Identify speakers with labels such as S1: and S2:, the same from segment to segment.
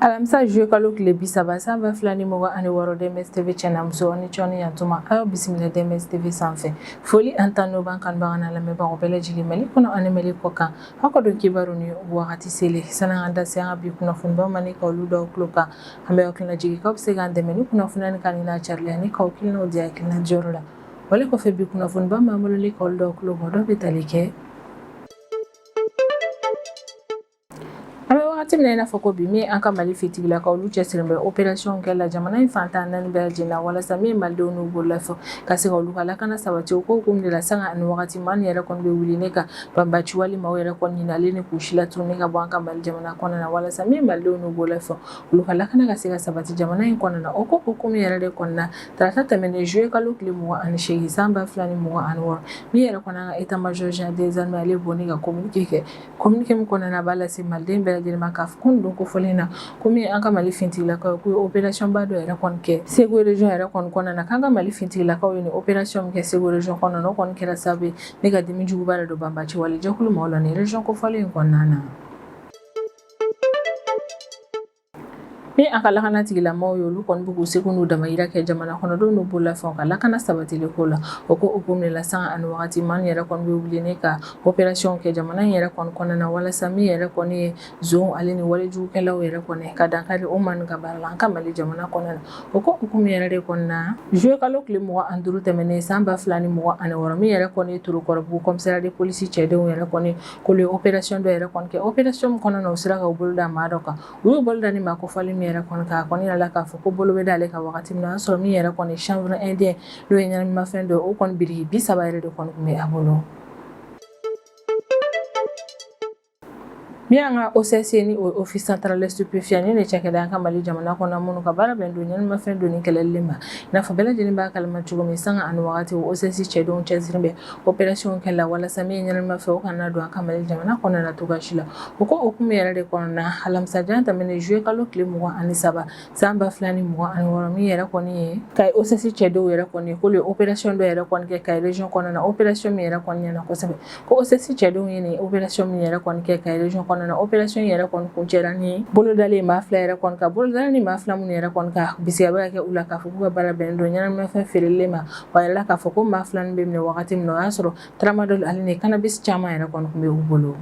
S1: Alamisa juillet kalo tile 30 san 2026, DMS TV cɛ n'a muso ni cɔni yantuma, a y'aw bisimila DMS TV sanfɛ. Foli ani tanu b'an kanubaga n'a lamɛnbagaw bɛɛ lajɛlen, Mali kɔnɔ ani Mali kɔ kan. Aw ka don kibaru ni wagati selen sani an da se an ka bi kunnafonibaw ma ni ka olu d'aw tulo kan, an bɛ aw hakilina jigin k'aw bɛ se k'an dɛmɛ ni kunnafoniya nin kanuni n'a carili ani k'aw hakilinaw di hakilina diyɔrɔ la. Wale kɔfɛ, bi kunnafoniba b'an bolo ni ka olu d'aw tulo kan, dɔ bɛ tali kɛ an bɛ wagati min na i n'a fɔ ko bi, min an ka Mali finitigilakaw, olu cɛsirilen bɛ opération kɛ la jamana in fan 14 bɛɛ lajɛlen na, walasa min ye malidenw n'u bololafɛnw ka se ka olu ka lakana sabati. O ko hukumu de la, sanga ani wagati maa yɛrɛ kɔni bɛ wuli ne ka banbaci walima u yɛrɛ kɔni ɲinalen ni k'u si latunu ka bɔ an ka Mali jamana kɔnɔna na, walasa min ye malidenw n'u bololafɛnw, olu ka lakana ka se ka sabati jamana in kɔnɔna na. O ko hukumu yɛrɛ de kɔnɔna, tarata tɛmɛnen juillet kalo tile 28 san 2026, min yɛrɛ kɔni an ka état major général des armées, ale bɔ ne ka communiqué kɛ. Communiqué min kɔnɔna na, a b'a lase maliden bɛɛ lajɛlen ma k'a fɔ ko nin don kofɔlen na, ko min an ka Mali finitigilakaw ye, k'u ye opération ba dɔ yɛrɛ kɔni kɛ Segu région yɛrɛ kɔni kɔnɔna na, k'an ka Mali finitigilakaw ye nin opération min kɛ Segu région kɔnɔna na, o kɔni kɛra sababu ye ne ka dimi juguba de don banbaci wale jɛkulu maaw la nin région kofɔlen in kɔnɔna na. Min an ka lakana tigilamaaw ye, olu kɔni bɛ k'u seko n'u damayira kɛ jamana kɔnɔdenw n'u bololafɛnw ka lakana sabatili ko la. O ko hukumu de la, sanga ani wagati maa yɛrɛ kɔni bɛ wuli ne ka opération kɛ jamana in yɛrɛ kɔni kɔnɔna na, walasa min yɛrɛ kɔni ye zon ale ni walejugukɛlaw yɛrɛ kɔni ka dankari o maa ka baara la an ka Mali jamana kɔnɔna na. O ko hukumu yɛrɛ de kɔnɔna, juillet kalo tile 25 tɛmɛnen san 2026, min yɛrɛ kɔni ye Torokɔrɔbugu commissariat de police cɛdenw yɛrɛ kɔni k'olu ye opération dɔ yɛrɛ kɔni kɛ. Opération min kɔnɔna na, u sera ka u bolo da maa dɔ kan. U y'u bolo da ni maa kofɔlen min yɛrɛ kɔni kan, a kɔni yirala k'a fɔ ko bolo bɛ d'ale kan wagati min na, o y'a sɔrɔ min yɛrɛ kɔni chanvre indien, n'o ye ɲɛnaminimafɛn dɔ ye, o kɔni biriki 30 yɛrɛ de kɔni tun bɛ a bolo. Min y'an ka OCS ni o Office central des stupéfiants, ni de cakɛda an ka Mali jamana kɔnɔ minnu ka baara bɛn don ɲɛnaminimafɛn donni kɛlɛli ma, i n'a fɔ bɛɛ lajɛlen b'a kalama cogo min, sanga ani wagati OCS cɛdenw cɛsiri bɛ opération kɛ la walasa min ye ɲɛnaminimafɛn, o kana don an ka Mali jamana kɔnɔna na cogoya si la. O ko hukumu yɛrɛ de kɔnɔna, alamisajan tɛmɛnen juillet kalo tile 23 san 2026, min yɛrɛ kɔni ye Kayi OCS cɛdenw yɛrɛ kɔni k'olu ye opération dɔ yɛrɛ kɔni kɛ Kayi région kɔnɔna na, opération min yɛrɛ kɔni ɲɛna kosɛbɛ. Ko OCS cɛdenw ye nin opération min yɛrɛ kɔni kɛ Kayi région kɔnɔna na, opération yɛrɛ kɔni kuncɛra ni bolodalen maa fila yɛrɛ kɔni kan. Bolodalen ni maa fila minnu yɛrɛ kɔni kan, bisigiya bɛ ka kɛ u la k'a fɔ k'u ka baara bɛnnen don ɲɛnaminimafɛn feereli ma. O yɛrɛ la k'a fɔ ko maa fila bɛ minɛ wagati min na, o y'a sɔrɔ tramadol ale ni cannabis caman yɛrɛ kɔni tun bɛ u bolo.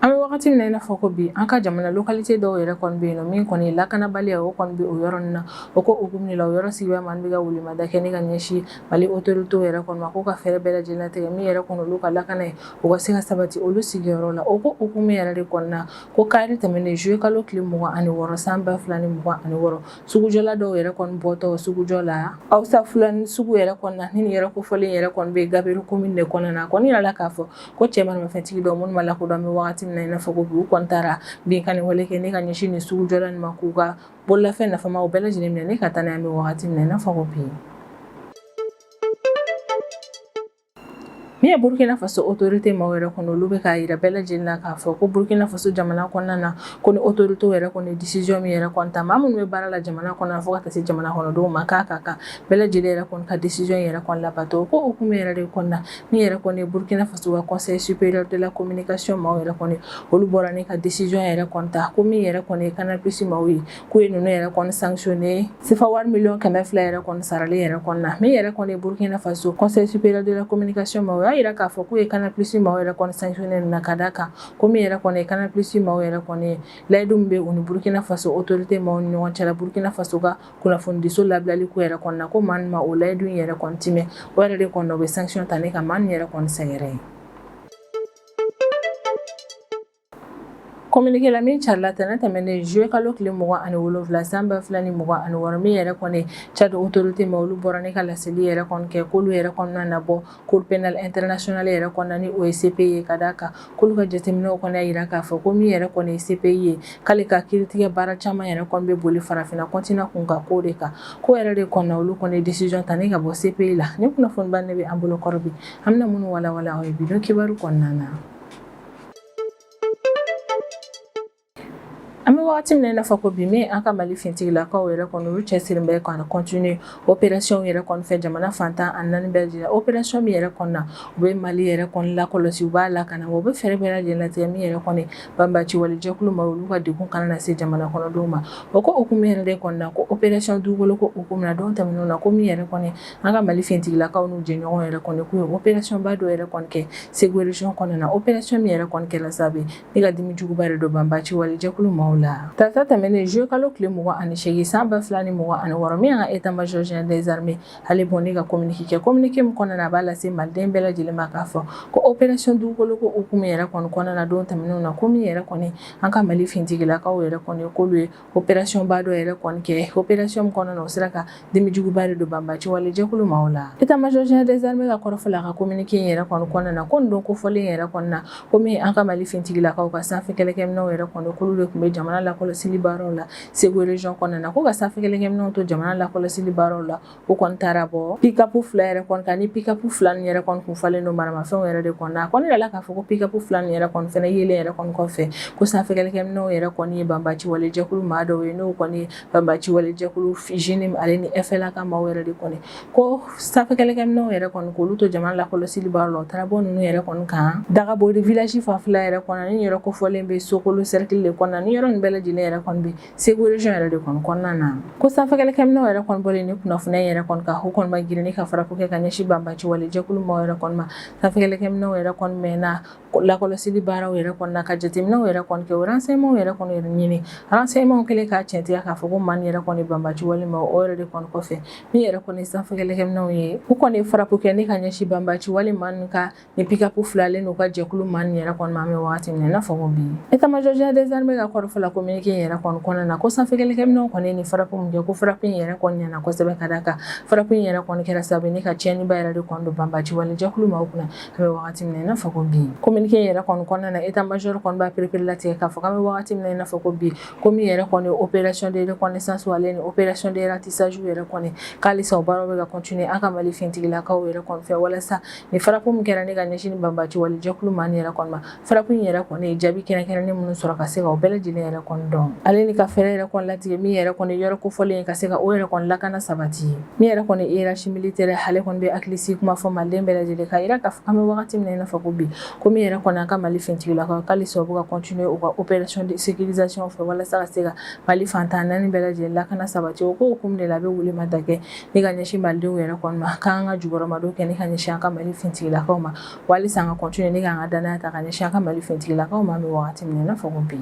S1: An bɛ wagati min na i n'a fɔ ko bi, an ka jamana localité dɔw yɛrɛ kɔni bɛ yen nɔ, min kɔni ye lakanabaliya, o kɔni bɛ o yɔrɔ ninnu na. O ko hukumu de la, o yɔrɔ sigibaa maa bɛ ka welemada kɛ ne ka ɲɛsin Mali autorités yɛrɛ kɔni ma, k'u ka fɛɛrɛ bɛɛ lajɛlen latigɛ min yɛrɛ kɔni olu ka lakana ye, u ka se ka sabati olu sigiyɔrɔ la. O ko hukumu yɛrɛ de kɔnɔna, ko kari tɛmɛnen juillet kalo tile 26 san 2026, sugujɔla dɔw yɛrɛ kɔni bɔtɔ sugujɔ la Hausa Fulani sugu yɛrɛ kɔnɔna ni nin yɔrɔ kofɔlen yɛrɛ kɔni bɛ Gabéru commune de kɔnɔna na, a kɔni yirala k'a fɔ ko cɛ maramafɛntigi dɔw minnu ma lakodɔn bɛ wagati min na i n'a fɔ ko bi, u kɔni taara binkanni wale kɛ ne ka ɲɛsin nin sugujɔla nin ma, k'u ka bololafɛn nafamaw bɛɛ lajɛlen minɛ ne ka taa n'a ye an bɛ wagati min na i n'a fɔ ko bi. Min ye Burkina Faso autorité maaw yɛrɛ kɔnɔ, olu bɛ k'a jira bɛɛ lajɛlen na k'a fɔ ko Burkina Faso jamana kɔnɔna na, ko ni autorité yɛrɛ kɔni décision min yɛrɛ kɔni ta, maa minnu bɛ baara la jamana kɔnɔ fo ka taa se jamana kɔnɔdenw ma, k'a ka kan bɛɛ lajɛlen yɛrɛ kɔni ka décision yɛrɛ kɔni labato. Ko hukumu yɛrɛ de kɔnɔna, min yɛrɛ kɔni ye Burkina Faso ka Conseil supérieur de la communication maaw yɛrɛ kɔni, olu bɔra ne ka décision yɛrɛ kɔni ta, ko min yɛrɛ kɔni ye Canal Plus maaw ye, k'u ye ninnu yɛrɛ kɔni sanctionné sefa wari 100 000 000 yɛrɛ kɔni sarali yɛrɛ kɔni na. Min yɛrɛ kɔni ye Burkina Faso Conseil supérieur de la communication maaw y'a jira k'a fɔ k'u ye Canal Plus maaw yɛrɛ kɔni sanctionné nin na, ka d'a kan ko min yɛrɛ kɔni ye Canal Plus maaw yɛrɛ kɔni ye, layidu min bɛ u ni Burkina Faso autorité maaw ni ɲɔgɔn cɛ la, Burkina Faso ka kunnafonidiso labilali ko yɛrɛ kɔni na, ko maa ma o layidu in yɛrɛ kɔni timɛ, o yɛrɛ de kɔni na, u bɛ sanction ta ne ka maa nin yɛrɛ kɔni sɛgɛrɛ ye. Communiqué la min carila tɛnɛn tɛmɛnen juillet kalo tile 27 san 2026, min yɛrɛ kɔni Tchad autorité ma, olu bɔra ne ka laseli yɛrɛ kɔni kɛ, k'olu yɛrɛ kɔnɔna na bɔ Cour pénale internationale yɛrɛ kɔnɔna ni o ye CPI ye, ka d'a kan k'olu ka jateminɛw kɔni y'a jira k'a fɔ ko min yɛrɛ kɔni ye CPI ye, k'ale ka kiiritigɛ baara caman yɛrɛ kɔni bɛ boli farafinna continent kun kan ko de kan. Ko yɛrɛ de kɔnɔna, olu kɔni ye décision ta ne ka bɔ CPI la. Ni kunnafoniba ne bɛ an bolo kɔrɔ bi, an bɛna minnu walawala aw ye bi don kibaru kɔnɔna na. An bɛ wagati min na i n'a fɔ ko bi, min an ka Mali finitigilakaw yɛrɛ kɔni, olu cɛsirilen bɛ ka continuer opération yɛrɛ kɔni fɛ jamana fan 14 bɛɛ lajɛlen. Opération min yɛrɛ kɔni na, u bɛ Mali yɛrɛ kɔni lakɔlɔsi, u b'a lakana, wa u bɛ fɛɛrɛ bɛɛ lajɛlen latigɛ min yɛrɛ kɔni banbaci wale jɛkulu ma, olu ka degun kana na se jamana kɔnɔdenw ma. O ko hukumu yɛrɛ de kɔni na, ko opération dugukolo ko hukumu na, don tɛmɛnenw na, ko min yɛrɛ kɔni an ka Mali finitigilakaw n'u jɛɲɔgɔn yɛrɛ kɔni, k'u ye opération ba dɔ yɛrɛ kɔni kɛ Segu région kɔnɔna na, opération min yɛrɛ kɔni kɛra sababu ye ni ka dimi juguba yɛrɛ don banbaci wale jɛkulu maaw la. Tarata tɛmɛnen, juillet kalo tile 28, san 2026, min y'an ka état major général des armées, ale bɔ ni ka communiqué kɛ, communiqué min kɔnɔna na, a b'a lase maliden bɛɛ lajɛlen ma k'a fɔ ko opération dugukolo ko hukumu yɛrɛ kɔni kɔnɔna na, don tɛmɛnenw na, ko min yɛrɛ kɔni an ka Mali finitigilakaw yɛrɛ kɔni, k'olu ye opération ba dɔ yɛrɛ kɔni kɛ, opération min kɔnɔna na, o sera ka dimi juguba de don banbaci wale jɛkulu maaw la. État major général des armées ka kɔrɔfɔ la, a ka communiqué in yɛrɛ kɔni kɔnɔna na, ko nin don kofɔlen yɛrɛ kɔni na, ko min an ka Mali finitigilakaw ka sanfɛ kɛlɛkɛminɛnw yɛrɛ kɔni, k'olu de tun bɛ jamana lakɔlɔsili baaraw la Segu région kɔnɔna na, ko ka sanfɛ kɛlɛkɛminɛnw to jamana lakɔlɔsili baaraw la, o kɔni taara bɔ pick-up fila yɛrɛ kɔni kan. Ni pick-up fila nin yɛrɛ kɔni kun falen don maramafɛnw yɛrɛ de kɔnɔ, a kɔni yirala k'a fɔ ko pick-up fila nin yɛrɛ kɔni fɛnɛ yelen yɛrɛ kɔni kɔfɛ, ko sanfɛ kɛlɛkɛminɛnw yɛrɛ kɔni ye banbaci wale jɛkulu maa dɔw ye, n'o kɔni ye banbaci wale jɛkulu JNIM ale ni FLA ka maaw yɛrɛ de kɔni. Ko sanfɛ kɛlɛkɛminɛnw yɛrɛ kɔni, k'olu to jamana lakɔlɔsili baaraw la, o taara bɔ ninnu yɛrɛ kɔni kan Dagabori village fanfɛla yɛrɛ kɔnɔ. Ni yɔrɔ kofɔlen bɛ Sokolo cercle de kɔnɔ, ni yɔrɔ nin bɛɛ lajɛlen yɛrɛ kɔni bɛ Segu région yɛrɛ de kɔni kɔnɔna na. Ko sanfɛ kɛlɛkɛminɛnw yɛrɛ kɔni bɔlen ni kunnafoniya yɛrɛ kɔni kan, o kɔni ma girin ni ka frappe kɛ ka ɲɛsin banbaci wale jɛkulu maaw yɛrɛ kɔni ma. Sanfɛ kɛlɛkɛminɛnw yɛrɛ kɔni mɛnna lakɔlɔsili baaraw yɛrɛ kɔni na, ka jateminɛw yɛrɛ kɔni kɛ, o renseignement yɛrɛ kɔni yɛrɛ ɲini. Renseignement kɛlen k'a tiɲɛtigiya k'a fɔ ko maa nin yɛrɛ kɔni banbaci wale ma, o yɛrɛ de kɔni kɔfɛ, min yɛrɛ kɔni sanfɛ kɛlɛkɛminɛnw ye, u kɔni frappe kɛ ni ka ɲɛsin banbaci wale maa ninnu ka ni pick-up fila ale n'u ka jɛkulu maa nin yɛrɛ kɔni ma. An bɛ wagati min na i n'a fɔ ko bi, état major général des armées ka kɔrɔfɔ la, communiqué in yɛrɛ kɔni kɔnɔna na, ko sanfɛ kɛlɛkɛminɛnw kɔni ni frappe min kɛ, ko frappe in yɛrɛ kɔni ɲɛna kosɛbɛ, ka d'a kan frappe in yɛrɛ kɔni kɛra sababu ni ka tiɲɛniba yɛrɛ de kɔni don banbaci wale jɛkulu maaw kunna. An bɛ wagati min na i n'a fɔ ko bi, communiqué in yɛrɛ kɔni kɔnɔna na, état major kɔni b'a perepere latigɛ k'a fɔ k'an bɛ wagati min na i n'a fɔ ko bi, ko min yɛrɛ kɔni opération de reconnaissance ale ni opération de ratissage yɛrɛ kɔni, k'alisa o baaraw bɛ ka continuer an ka Mali finitigilakaw yɛrɛ kɔni fɛ, walasa ni frappe min kɛra ni ka ɲɛsin ni banbaci wale jɛkulu maa nin yɛrɛ kɔni ma, frappe in yɛrɛ kɔni ye jaabi kɛrɛnkɛrɛnnen minnu sɔrɔ, ka se ka o bɛɛ lajɛlen yɛrɛ kɔni dɔn, ale ni ka fɛɛrɛ yɛrɛ kɔni latigɛ min yɛrɛ kɔni yɔrɔ kofɔlen, ka se ka o yɛrɛ kɔni lakana sabati. Min yɛrɛ kɔni hiérarchie militaire, ale kɔni bɛ hakili sigi kuma fɔ maliden bɛɛ lajɛlen, ka yira k'a fɔ k'an bɛ wagati min na i n'a fɔ ko bi, ko min yɛrɛ kɔni an ka Mali finitigilakaw, k'alisa u bɛ ka continuer u ka opération de sécurisation fɛ, walasa ka se ka Mali fan 14 bɛɛ lajɛlen lakana sabati. O ko hukumu de la, a bɛ welemada kɛ ni ka ɲɛsin malidenw yɛrɛ kɔni ma, k'an ka jukɔrɔmadon kɛ ni ka ɲɛsin an ka Mali finitigilakaw ma, wa halisa an ka continuer ni k'an ka danaya ta ka ɲɛsin an ka Mali finitigilakaw ma. An bɛ wagati min na i n'a fɔ ko bi,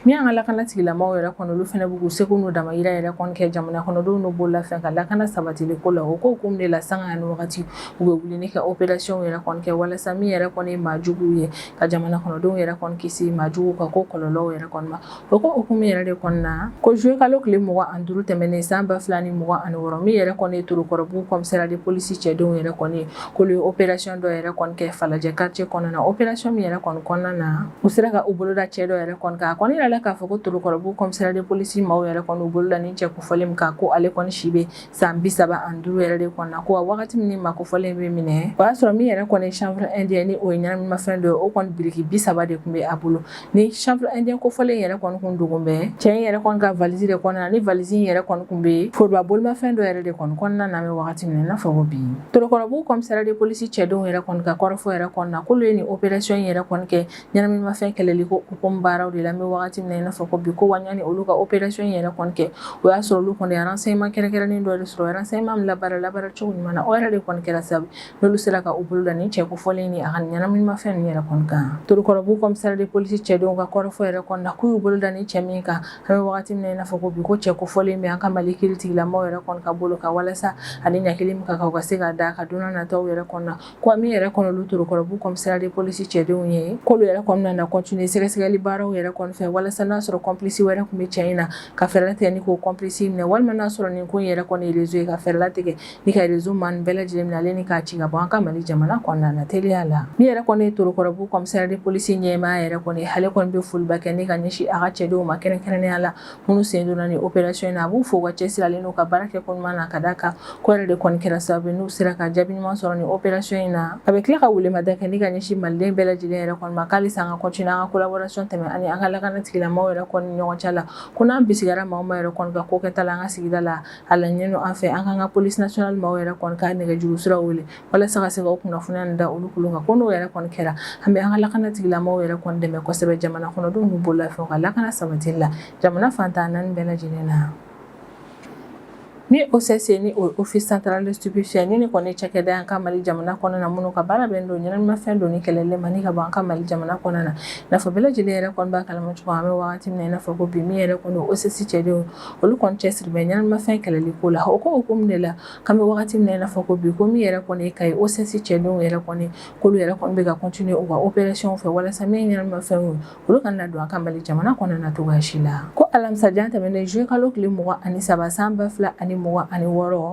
S1: min y'an ka lakana tigilamaaw yɛrɛ kɔni, olu fana b'u k'u seko n'u damayira yɛrɛ kɔni kɛ jamana kɔnɔdenw n'u bololafɛn ka lakana sabatili ko la. O ko hukumu de la, sanga ani wagati, u bɛ wuli ni ka opération yɛrɛ kɔni kɛ, walasa min yɛrɛ kɔni ye maa juguw ye, ka jamana kɔnɔdenw yɛrɛ kɔni kisi maa juguw ka ko kɔlɔlɔw yɛrɛ kɔni ma. O ko hukumu yɛrɛ de kɔnɔna na, ko juillet kalo tile 25 tɛmɛnen, san 2026, min yɛrɛ kɔni ye Torokɔrɔbugu commissariat de police cɛdenw yɛrɛ kɔni ye, k'olu ye opération dɔ yɛrɛ kɔni kɛ Falajɛ quartier kɔnɔna na. Opération min yɛrɛ kɔni kɔnɔna na, u sera ka u boloda cɛ dɔ yɛrɛ kɔni kan. A kɔni yirala k'a fɔ ko Torokɔrɔbugu commissariat de police maaw yɛrɛ kɔni u boloda ni cɛ kofɔlen min kan, ko ale kɔni si bɛ san 35 yɛrɛ de kɔnɔna, ko a wagati min ni maa kofɔlen bɛ minɛ, o y'a sɔrɔ min yɛrɛ kɔni ye chanvre indien, ni o ye ɲɛnaminimafɛn dɔ ye, o kɔni biriki 30 de tun bɛ a bolo. Ni chanvre indien kofɔlen yɛrɛ kɔni kun dogon bɛ cɛ in yɛrɛ kɔni ka valise de kɔnɔna na, ni valise in yɛrɛ kɔni kun bɛ foroba bolimafɛn dɔ yɛrɛ de kɔni kɔnɔna na. An bɛ wagati min na i n'a fɔ ko bi, Torokɔrɔbugu commissariat de police cɛdenw yɛrɛ kɔni ka kɔrɔfɔ yɛrɛ kɔnɔna na, k'olu ye nin opération in yɛrɛ kɔni kɛ ɲɛnaminimafɛn kɛlɛli ko hukumu baaraw de la. An bɛ wagati min na i n'a fɔ ko bi, ko wa yanni olu ka opération in yɛrɛ kɔni kɛ, o y'a sɔrɔ olu kɔni ye renseignement kɛrɛnkɛrɛnnen dɔ de sɔrɔ, renseignement min labaara cogo ɲuman na, o yɛrɛ de kɔni kɛra sababu n'olu sera ka u bolo da nin cɛ kofɔlen ni a ka ɲɛnaminimafɛn ninnu yɛrɛ kɔni kan. Torokɔrɔbugu commissariat de police cɛdenw ka kɔrɔfɔ yɛrɛ kɔni na, k'u y'u bolo da nin cɛ min kan, an bɛ wagati min na i n'a fɔ ko bi, ko cɛ kofɔlen bɛ an ka Mali kiiritigilamaw yɛrɛ kɔni ka bolo kan, walasa ani ɲangili min ka kan, u ka se ka da ka don n'a nataw yɛrɛ kɔni na. Ko min yɛrɛ kɔni olu Torokɔrɔbugu commissariat de police cɛdenw ye, k'olu yɛrɛ kɔni nana continuer sɛgɛsɛgɛli baaraw yɛrɛ kɔni fɛ, walasa walasa n'a sɔrɔ complice wɛrɛ tun bɛ cɛ in na, ka fɛɛrɛ latigɛ ni k'o complice minɛ, walima n'a sɔrɔ nin ko in yɛrɛ kɔni ye réseau ye, ka fɛɛrɛ latigɛ ni ka réseau maa bɛɛ lajɛlen minɛ ale ni k'a ci ka bɔ an ka Mali jamana kɔnɔna na teliya la. Min yɛrɛ kɔni ye Torokɔrɔbugu commissariat de police ɲɛmaa yɛrɛ kɔni, ale kɔni bɛ foliba kɛ ni ka ɲɛsin a ka cɛdenw ma, kɛrɛnkɛrɛnnenya la minnu sen donna ni opération in na. A b'u fo u ka cɛsiri ale n'u ka baara kɛ ko ɲuman na, ka d'a kan ko yɛrɛ de kɔni kɛra sababu ye n'u sera ka jaabi ɲuman sɔrɔ ni opération in na. A bɛ tila ka welemada kɛ ni ka ɲɛsin Maliden bɛɛ lajɛlen yɛrɛ kɔni ma, k'alisa an ka continuer an ka collaboration tɛmɛ ani an ka lakana tigilamaaw yɛrɛ kɔni ɲɔgɔn cɛ la, ko n'an bisigara maa o maa yɛrɛ kɔni ka ko kɛta la an ka sigida la, a laɲini an fɛ an k'an ka police nationale maaw yɛrɛ kɔni ka nɛgɛjuru siraw wele walasa ka se ka o kunnafoniya nin da olu tulo kan, ko n'o yɛrɛ kɔni kɛra, an bɛ an ka lakana tigilamaaw yɛrɛ kɔni dɛmɛ kosɛbɛ jamana kɔnɔdenw n'u bololafɛnw ka lakana sabatili la jamana fan 14 bɛɛ lajɛlen na. Ni OCS, ni o Office central de stupéfiants, ni kɔni cakɛda an ka Mali jamana kɔnɔna na, minnu ka baara bɛnnen don ɲɛnaminimafɛn donni kɛlɛli ma ni ka bɔ an ka Mali jamana kɔnɔna na. I n'a fɔ bɛɛ lajɛlen yɛrɛ kɔni b'a kalama cogo an bɛ wagati min na i n'a fɔ ko bi, min yɛrɛ kɔni OCS cɛdenw, olu kɔni cɛsiri bɛ ɲɛnaminimafɛn kɛlɛli ko la. O ko hukumu de la, k'an bɛ wagati min na i n'a fɔ ko bi, ko min yɛrɛ kɔni ye Kayi OCS cɛdenw yɛrɛ kɔni, k'olu yɛrɛ kɔni bɛ ka continuer u ka opération fɛ walasa min ye ɲɛnaminimafɛnw ye, olu kana don an ka Mali jamana kɔnɔna na cogoya si la. Ko alamisajan tɛmɛnen, juillet kalo tile 23 san 2026, min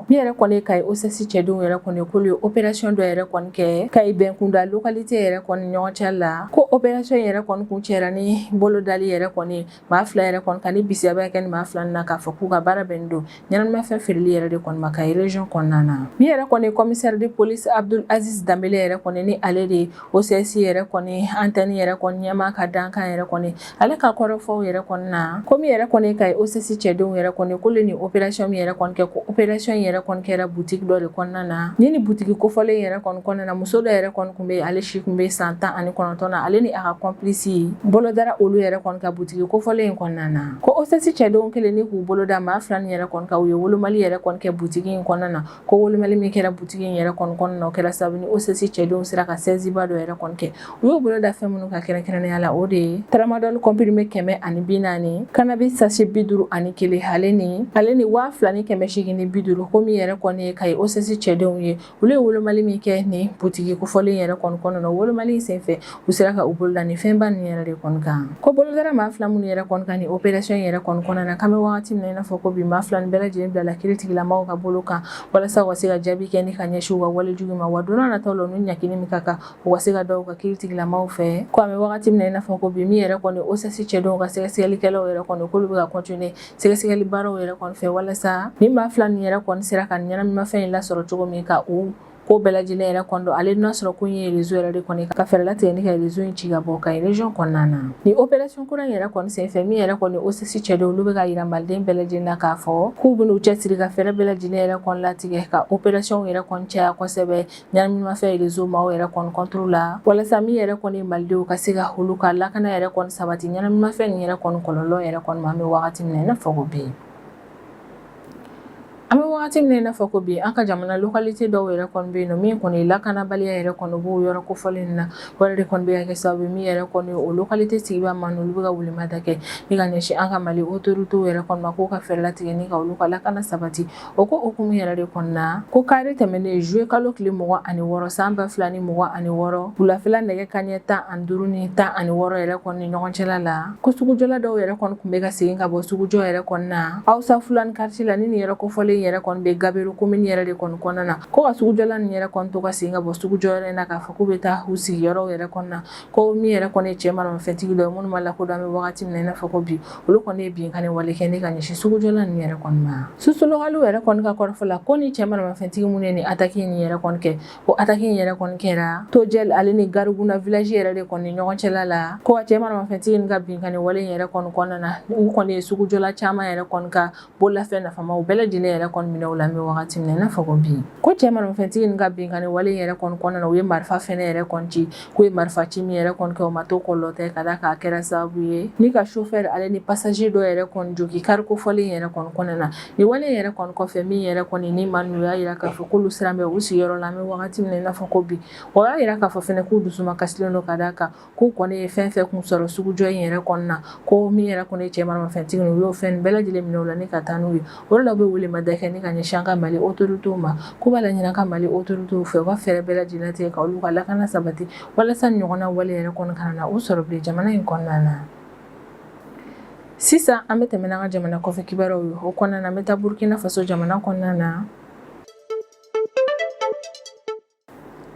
S1: yɛrɛ kɔni ye Kayi OCS cɛdenw yɛrɛ kɔni, k'olu ye opération dɔ yɛrɛ kɔni kɛ Kayi Bɛnkunda localité yɛrɛ kɔni ɲɔgɔn cɛ la. Ko opération yɛrɛ kɔni kun cɛra ni bolodali yɛrɛ kɔni maa fila yɛrɛ kɔni kan, ni bisiyaba kɛ ni maa fila na k'a fɔ k'u ka baara bɛnnen don ɲɛnaminimafɛn feereli yɛrɛ de kɔni ma Kayi région kɔnɔna na. Min yɛrɛ kɔni commissaire de police Abdul Aziz Danbele yɛrɛ kɔni, ni ale de OCS yɛrɛ kɔni antenne yɛrɛ kɔni ɲɛmaa ka dankan yɛrɛ kɔni, ale ka kɔrɔfɔw yɛrɛ kɔni na, ko min yɛrɛ kɔni Kayi OCS cɛdenw yɛrɛ kɔni, k'olu ni opération min yɛrɛ kɔni kɛ, ko opération yɛrɛ kɔni kɛra boutique dɔ de kɔnɔna na. Ni boutique kofɔlen yɛrɛ kɔni kɔnɔna na, muso dɔ yɛrɛ kɔni tun bɛ, ale si tun bɛ san 19 na, ale ni a ka complice bolodara olu yɛrɛ kɔni ka butigi kofɔlen in kɔnɔna na. Ko OCS cɛdenw kɛlen ni k'u boloda maa fila nin yɛrɛ kɔni kan, u ye wolomali yɛrɛ kɔni kɛ butigi in kɔnɔna na. Ko wolomali min kɛra butigi in yɛrɛ kɔni kɔnɔna na, o kɛra sababu ni OCS cɛdenw sera ka saisie ba dɔ yɛrɛ kɔni kɛ. U y'u boloda fɛn minnu kan kɛrɛnkɛrɛnnenya la, o de ye tramadol comprimé 140, cannabis sachet 51, ale ni 2850. Ko min yɛrɛ kɔni ye Kayi OCS cɛdenw ye, olu ye wolomali min kɛ nin butigi kofɔlen yɛrɛ kɔni kɔnɔna na, wolomali in senfɛ, u sera ka u boloda ni fɛnba nin yɛrɛ de kɔni kan. Ko bolodara maa fila minnu yɛrɛ kɔni kan ni opération yɛrɛ kɔni kɔnɔna na, k'an bɛ wagati min na i n'a fɔ ko bi, maa fila nin bɛɛ lajɛlen bilala kiiritigilamaw ka bolo kan walasa u ka se ka jaabi kɛ ni ka ɲɛsin u ka walejugu ma, wa don n'a nataw la, u ni ɲangili min ka kan, u ka se ka da u ka kiiritigilamaw fɛ. Ko an bɛ wagati min na i n'a fɔ ko bi, min yɛrɛ kɔni OCS cɛdenw ka sɛgɛsɛgɛlikɛlaw yɛrɛ kɔni, k'olu bɛ ka continuer sɛgɛsɛgɛli baaraw yɛrɛ kɔni fɛ walasa ni maa fila nin yɛrɛ kɔni sera ka ɲɛnaminimafɛn in lasɔrɔ cogo min, ka u ko bɛɛ lajɛlen yɛrɛ kɔni dɔn, ale n'a sɔrɔ ko in ye réseau yɛrɛ de kɔni, ka fɛɛrɛ latigɛ ni ka réseau in ci ka bɔ Kayi région kɔnɔna na. Ni opération kura in yɛrɛ kɔni senfɛ, min yɛrɛ kɔni OCS cɛdenw, olu bɛ ka yira Maliden bɛɛ lajɛlen na k'a fɔ k'u bɛn'u cɛsiri ka fɛɛrɛ bɛɛ lajɛlen yɛrɛ kɔni latigɛ ka opération yɛrɛ kɔni caya kosɛbɛ ɲɛnaminimafɛn réseau maaw yɛrɛ kɔni contre la, walasa min yɛrɛ kɔni Malidenw ka se ka olu ka lakana yɛrɛ kɔni sabati ɲɛnaminimafɛn nin yɛrɛ kɔni kɔlɔlɔ yɛrɛ kɔni ma. An bɛ wagati min na i n'a fɔ ko bi, an bɛ wagati min na i n'a fɔ ko bi, an ka jamana localité dɔw yɛrɛ kɔni bɛ yen nɔ, min kɔni lakanabaliya yɛrɛ kɔni b'o yɔrɔ kofɔlen na, o yɛrɛ de kɔni bɛ ka kɛ sababu ye min yɛrɛ kɔni o localité sigibaa maa olu bɛ ka welemada kɛ ni ka ɲɛsin an ka Mali autorités yɛrɛ kɔni ma, k'u ka fɛɛrɛ latigɛ ni ka olu ka lakana sabati. O ko hukumu yɛrɛ de kɔnɔna, ko kari tɛmɛnen, juillet kalo tile 26 san 2026, wulafɛla nɛgɛ kanɲɛ 15 ni 16 yɛrɛ kɔni ɲɔgɔn cɛla la, ko sugujɔla dɔw yɛrɛ kɔni tun bɛ ka segin ka bɔ sugujɔ yɛrɛ kɔnɔna Hausa Fulani quartier la, ni nin yɛrɛ kofɔlen yɛrɛ kɔni bɛ Gabero commune yɛrɛ de kɔni kɔnɔna na. Ko ka sugujɔla nin yɛrɛ kɔni to ka segin ka bɔ sugujɔ yɛrɛ in na k'a fɔ k'u bɛ taa u sigiyɔrɔw yɛrɛ kɔnɔna, ko min yɛrɛ kɔni ye cɛ maramafɛntigi dɔ ye minnu ma lakodɔn an bɛ wagati min na i n'a fɔ ko bi, olu kɔni ye binkanni wale kɛ ni ka ɲɛsin sugujɔla nin yɛrɛ kɔni ma. Source locale yɛrɛ kɔni ka kɔrɔfɔ la, ko ni cɛ maramafɛntigi minnu ye nin attaque nin yɛrɛ kɔni kɛ, ko attaque in yɛrɛ kɔni kɛra Tojɛl ale ni Gariguna village yɛrɛ de kɔni ɲɔgɔn cɛla la. Ko ka cɛ maramafɛntigi nin ka binkanni wale yɛrɛ kɔni kɔnɔna na, u kɔni ye sugujɔla caman yɛrɛ kɔni ka bololafɛn nafamaw bɛɛ lajɛlen yɛrɛ kɔni minɛ u la an bɛ wagati min na i n'a fɔ ko bi. Ko cɛ maramafɛntigi nin ka binkanni wale yɛrɛ kɔni kɔnɔna na, u ye marifa fɛnɛ yɛrɛ kɔni ci. K'u ye marifa ci min yɛrɛ kɔni kɛ, o ma to kɔlɔlɔ tɛ, ka d'a kan a kɛra sababu ye ni ka chauffeur ale ni passager dɔ yɛrɛ kɔni jogin kari kofɔlen yɛrɛ kɔni kɔnɔna na. Nin wale yɛrɛ kɔni kɔfɛ, min yɛrɛ kɔni ni maa ninnu y'a yira k'a fɔ k'olu siran bɛ u sigiyɔrɔ la an bɛ wagati min na i n'a fɔ ko bi. O y'a yira k'a fɔ fɛnɛ k'u dusuma kasilen don, ka d'a kan k'u kɔni ye fɛn fɛn kun sɔrɔ sugujɔ in yɛrɛ kɔnɔna, ko min yɛrɛ kɔni ye cɛ maramafɛntigi u y'o fɛn bɛɛ lajɛlen minɛ u la ni ka taa n'u ye. O de la u bɛ welemada kɛ ni ka ɲɛsin an ka Mali autorités ma, k'u b'a laɲini an ka Mali autorités fɛ, u ka fɛɛrɛ bɛɛ lajɛlen tigɛ ka olu ka lakana sabati, walasa ɲɔgɔnna wale yɛrɛ kɔni kana na u sɔrɔ bilen jamana in kɔnɔna na. Sisan an bɛ tɛmɛ n'an ka jamana kɔfɛ kibaruyaw ye. O kɔnɔna na, an bɛ taa Burkina Faso jamana kɔnɔna na.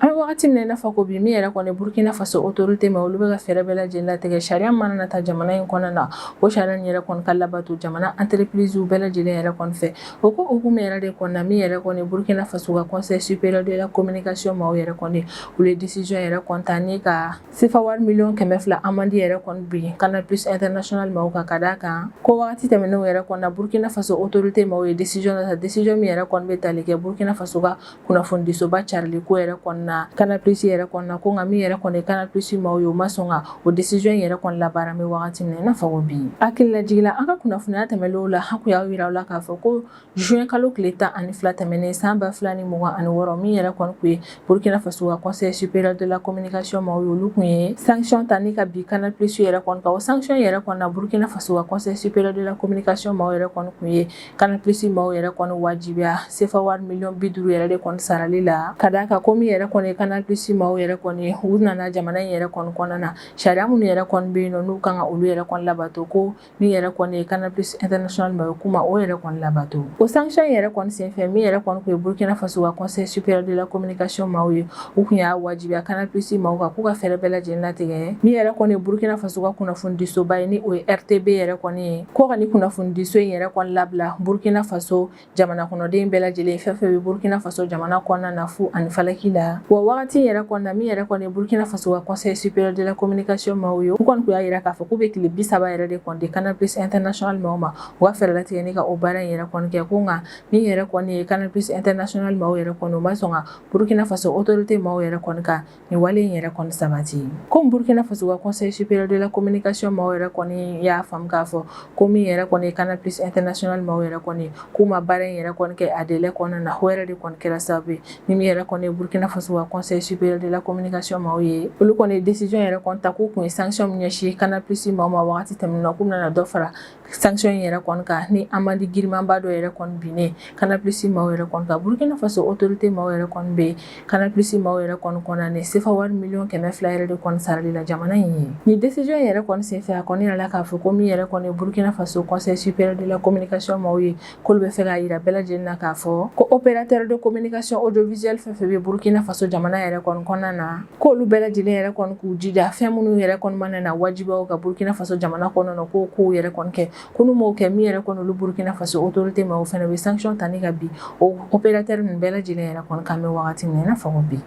S1: An bɛ wagati min na i n'a fɔ ko bi, min yɛrɛ kɔni Burkina Faso autorité ma, olu bɛ ka fɛɛrɛ bɛɛ lajɛlen latigɛ sariya mana na ta jamana in kɔnɔna na, o sariya in yɛrɛ kɔni ka labato jamana entreprise bɛɛ lajɛlen yɛrɛ kɔni fɛ. O ko hukumu yɛrɛ de kɔnɔna, min yɛrɛ kɔni Burkina Faso ka Conseil supérieur de la communication maaw yɛrɛ kɔni, olu ye décision yɛrɛ kɔni ta ni ka sefa wari miliyɔn 200 amende yɛrɛ kɔni bin Canal Plus International maaw kan, ka d'a kan ko wagati tɛmɛnenw yɛrɛ kɔni na, Burkina Faso autorité maaw ye décision ta, décision min yɛrɛ kɔni bɛ tali kɛ Burkina Faso ka kunnafonidisoba carili ko yɛrɛ kɔni na Canal Plus yɛrɛ kɔni na, ko nka min yɛrɛ kɔni Canal Plus maaw ye, u ma sɔn ka o décision yɛrɛ kɔni labaara. An bɛ wagati min na i n'a fɔ ko bi, hakililajigin la, an ka kunnafoniya tɛmɛnlenw la, an kun y'a yira aw la k'a fɔ ko juin kalo tile 12 tɛmɛnen san 2026, min yɛrɛ kɔni kun ye Burkina Faso ka Conseil supérieur de la communication maaw ye, olu kun ye sanction ta ni ka bin Canal Plus yɛrɛ kɔni kan. O sanction yɛrɛ kɔni na, Burkina Faso ka Conseil supérieur de la communication maaw yɛrɛ kɔni kun ye Canal Plus maaw yɛrɛ kɔni wajibiya sefa wari miliyɔn 50 yɛrɛ de kɔni sarali la, ka d'a kan ko min yɛrɛ kɔni ye Canal Plus maaw yɛrɛ kɔni, u nana jamana in yɛrɛ kɔni kɔnɔna na, sariya minnu yɛrɛ kɔni bɛ yen nɔ, n'u kan ka olu yɛrɛ kɔni labato, ko min yɛrɛ kɔni ye Canal Plus International ma ye, k'u ma o yɛrɛ kɔni labato. O sanction yɛrɛ kɔni senfɛ, min yɛrɛ kɔni kun ye Burkina Faso ka Conseil supérieur de la communication maaw ye, u kun y'a wajibiya Canal Plus maaw kan k'u ka fɛɛrɛ bɛɛ lajɛlen latigɛ, min yɛrɛ kɔni ye Burkina Faso ka kunnafonidisoba ye, ni o ye RTB yɛrɛ kɔni ye, ko ka ni kunnafonidiso in yɛrɛ kɔni labila Burkina Faso jamana kɔnɔden bɛɛ lajɛlen, fɛn fɛn bɛ Burkina Faso jamana kɔnɔna na fu ani falaki la. Wa wagati yɛrɛ kɔnɔna na, min yɛrɛ kɔni ye Burkina Faso ka Conseil supérieur de la communication maaw ye, u kɔni kun y'a yira k'a fɔ k'u bɛ tile 30 yɛrɛ de kɔni di Canal Plus International maaw ma, u ka fɛɛrɛ latigɛ ni ka o baara in yɛrɛ kɔni kɛ. Ko nka min yɛrɛ kɔni ye Canal Plus International maaw yɛrɛ kɔni, u ma sɔn ka Burkina Faso autorité maaw yɛrɛ kɔni ka nin wale in yɛrɛ kɔni sabati. Komi Burkina Faso ka Conseil supérieur de la communication maaw yɛrɛ kɔni y'a faamu k'a fɔ ko min yɛrɛ kɔni ye Canal Plus International maaw yɛrɛ kɔni, k'u ma baara in yɛrɛ kɔni kɛ a délai kɔnɔna na, o yɛrɛ de kɔni kɛra sababu ye ni min yɛrɛ kɔni ye Burkina Faso ka Conseil supérieur de la communication maaw ye, olu kɔni ye décision yɛrɛ kɔni ta k'u kun ye sanction min ɲɛsin Canal Plus maaw ma wagati tɛmɛnen na, k'u bɛna dɔ fara sanction in yɛrɛ kɔni kan ni amende girimanba dɔ yɛrɛ kɔni binnen Canal Plus maaw yɛrɛ kɔni kan. Burkina Faso autorité maaw yɛrɛ kɔni bɛ Canal Plus maaw yɛrɛ kɔni condamné sefa wari miliyɔn 200 yɛrɛ de kɔni sarali la jamana in ye. Nin décision in yɛrɛ kɔni senfɛ, a kɔni yirala k'a fɔ ko min yɛrɛ kɔni ye Burkina Faso Conseil supérieur de la communication maaw ye, k'olu bɛ fɛ k'a yira bɛɛ lajɛlen na k'a fɔ ko opérateur de communication audiovisuelle fɛn fɛn bɛ Burkina Faso jamana yɛrɛ kɔni kɔnɔna na, k'olu bɛɛ lajɛlen yɛrɛ kɔni k'u jija, fɛn minnu yɛrɛ kɔni mana na wajibiya u kan Burkina Faso jamana kɔnɔna na, k'o kow yɛrɛ kɔni kɛ. Ko n'u m'o kɛ, min yɛrɛ kɔni olu Burkina Faso autorité maaw fana bɛ sanction ta ni ka bin o opérateur ninnu bɛɛ lajɛlen yɛrɛ kɔni kan bɛ wagati min na i n'a fɔ ko bi.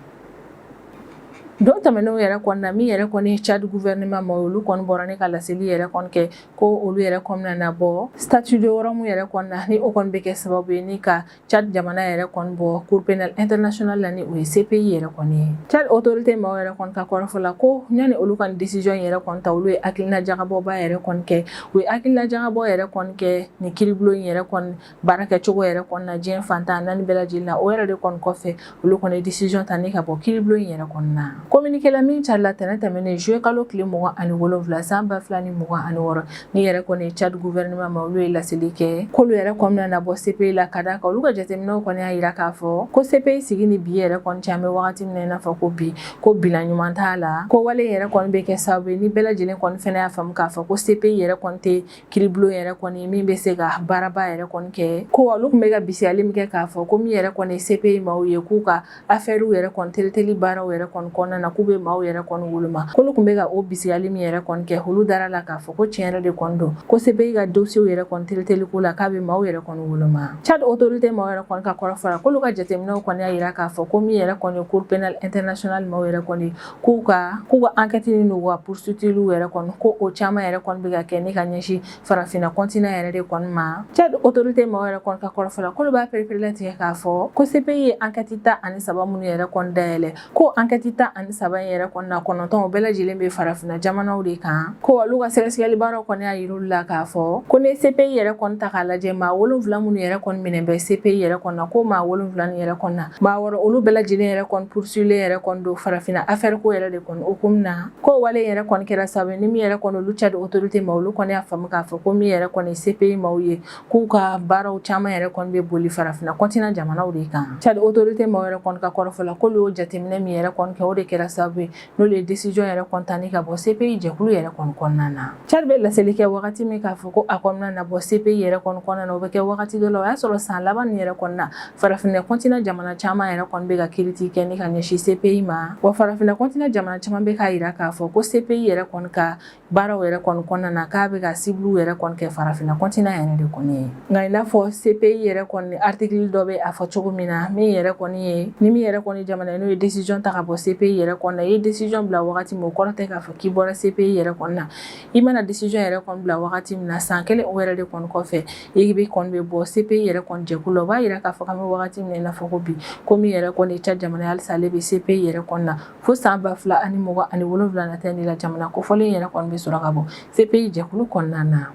S1: Don tɛmɛnenw yɛrɛ kɔni na, min yɛrɛ kɔni Tchad gouvernement ma, olu kɔni bɔra ne ka laseli yɛrɛ kɔni kɛ ko olu yɛrɛ kɔni na bɔ statut de Rome yɛrɛ kɔni na, ni o kɔni bɛ kɛ sababu ye ni ka Tchad jamana yɛrɛ kɔni bɔ Cour pénale internationale la, ni o ye CPI yɛrɛ kɔni ye. Tchad autorité maaw yɛrɛ kɔni ka kɔrɔfɔ la, ko yanni olu ka décision yɛrɛ kɔni ta, olu ye hakilina jagabɔba yɛrɛ kɔni kɛ. U ye hakilina jagabɔ yɛrɛ kɔni kɛ nin kiiribulon in yɛrɛ kɔni baarakɛcogo yɛrɛ kɔni na diɲɛ fan 14 bɛɛ lajɛlen na. O yɛrɛ de kɔni kɔfɛ, olu kɔni ye décision ta ni ka bɔ kiiribulon in yɛrɛ kɔni na. Communiqué la min carila tɛnɛn tɛmɛnen juillet kalo tile 27 san 2026, ni yɛrɛ kɔni ye Tchad gouvernement ma, olu ye laseli kɛ k'olu yɛrɛ kɔni na bɔ CPI la, ka d'a kan olu ka jateminɛw kɔni y'a yira k'a fɔ ko CPI sigi ni bi yɛrɛ kɔni cɛ, an bɛ wagati min na i n'a fɔ ko bi, ko bilan ɲuman t'a la, ko wale yɛrɛ kɔni bɛ kɛ sababu ye ni bɛɛ lajɛlen kɔni fɛnɛ y'a faamu k'a fɔ ko CPI yɛrɛ kɔni tɛ kiiribulon yɛrɛ kɔni min bɛ se ka baaraba yɛrɛ kɔni kɛ. Ko olu tun bɛ ka bisigiyali min kɛ k'a fɔ ko min yɛrɛ kɔni ye CPI maaw ye, k'u ka affaires yɛrɛ kɔni traiteli baaraw yɛrɛ kɔni kɔnɔna na, k'u bɛ maaw yɛrɛ kɔni woloma, k'olu tun bɛ ka o bisigiyali min yɛrɛ kɔni kɛ, olu dara la k'a fɔ ko tiɲɛ yɛrɛ de kɔni don, ko CPI ka dossiers yɛrɛ kɔni traiteli ko la, k'a bɛ maaw yɛrɛ kɔni woloma. Tchad autorité maaw yɛrɛ kɔni ka kɔrɔfɔ la, k'olu ka jateminɛw kɔni y'a yira k'a fɔ ko min yɛrɛ kɔni ye Cour pénale internationale maaw yɛrɛ kɔni, k'u ka enquête n'u ka poursuite yɛrɛ kɔni, ko o caman yɛrɛ kɔni bɛ ka kɛ ni ka ɲɛsin farafinna continent yɛrɛ de kɔni ma. Tchad autorité maaw yɛrɛ kɔni ka kɔrɔfɔ la, k'olu b'a pereperelatigɛ k'a fɔ ko CPI ye enquête 13 minnu yɛrɛ kɔni dayɛlɛ, ko enquête 13 in yɛrɛ kɔni na, 9 o bɛɛ lajɛlen bɛ farafinna jamanaw de kan. Ko olu ka sɛgɛsɛgɛli baaraw kɔni y'a yir'u la k'a fɔ ko ni CPI yɛrɛ kɔni ta k'a lajɛ, maa 7 minnu yɛrɛ kɔni minɛ bɛ CPI yɛrɛ kɔni na, ko maa 7 nin yɛrɛ kɔni na, maa 6, olu bɛɛ lajɛlen yɛrɛ kɔni poursuivre yɛrɛ kɔni don farafinna affaire ko yɛrɛ de kɔni hukumu na. Ko wale yɛrɛ kɔni kɛra sababu ye ni min yɛrɛ kɔni olu Tchad autorité ma, olu kɔni y'a faamu k'a fɔ ko min yɛrɛ kɔni CPI maaw ye, k'u ka baaraw caman yɛrɛ kɔni bɛ boli farafinna continent jamanaw de kan. Tchad autorité maaw yɛrɛ kɔni ka kɔrɔfɔ la, k'olu y'o jateminɛ min yɛrɛ kɔni kɛ, o de kɛra kɛra sababu ye n'olu ye décision yɛrɛ kɔni ta ni ka bɔ CPI jɛkulu yɛrɛ kɔni kɔnɔna na. Tchad bɛ laseli kɛ wagati min k'a fɔ ko a kɔnɔna na bɔ CPI yɛrɛ kɔni kɔnɔna na, o bɛ kɛ wagati dɔ la, o y'a sɔrɔ san laban nin yɛrɛ kɔnɔna, farafinna continent jamana caman yɛrɛ kɔni bɛ ka critique kɛ ni ka ɲɛsin CPI ma. Wa farafinna continent jamana caman bɛ k'a jira k'a fɔ ko CPI yɛrɛ kɔni ka baaraw yɛrɛ kɔni kɔnɔna na, k'a bɛ ka cible yɛrɛ kɔni kɛ farafinna continent yɛrɛ de kɔni ye. Nka i n'a fɔ CPI yɛrɛ kɔni article dɔ bɛ a fɔ cogo min na, min yɛrɛ kɔni ye ni min yɛrɛ kɔni jamana n'o ye décision ta ka bɔ CPI yɛrɛ kɔni na, i ye décision bila wagati min, o kɔrɔ tɛ k'a fɔ k'i bɔra CPI yɛrɛ kɔni na. I mana décision yɛrɛ kɔni bila wagati min na, san kelen o yɛrɛ de kɔni kɔfɛ, i bɛ kɔni bɛ bɔ CPI yɛrɛ kɔni jɛkulu la. O b'a jira k'a fɔ k'an bɛ wagati min na i n'a fɔ ko bi, ko min yɛrɛ kɔni Tchad jamana halisa ale bɛ CPI yɛrɛ kɔni na fo san 2027 nata de la, jamana kofɔlen yɛrɛ kɔni bɛ sɔrɔ ka bɔ CPI jɛkulu kɔnɔna na.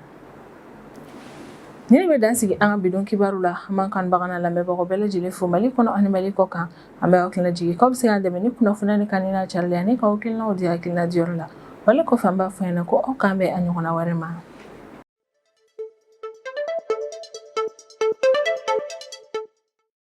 S1: Nin bɛ dan sigi an ka bi don kibaru la. An b'an kanubaga n'an lamɛnbagaw bɛɛ lajɛlen fo Mali kɔnɔ ani Mali kɔ kan. An bɛ aw hakilina jigin k'aw bɛ se k'an dɛmɛ ni kunnafoniya ni kanuni n'a carili ani k'aw hakilinaw di hakilina diyɔrɔ la. Wale kɔfɛ, an b'a fɔ ɲɛna ko aw k'an bɛn a ɲɔgɔnna wɛrɛ ma.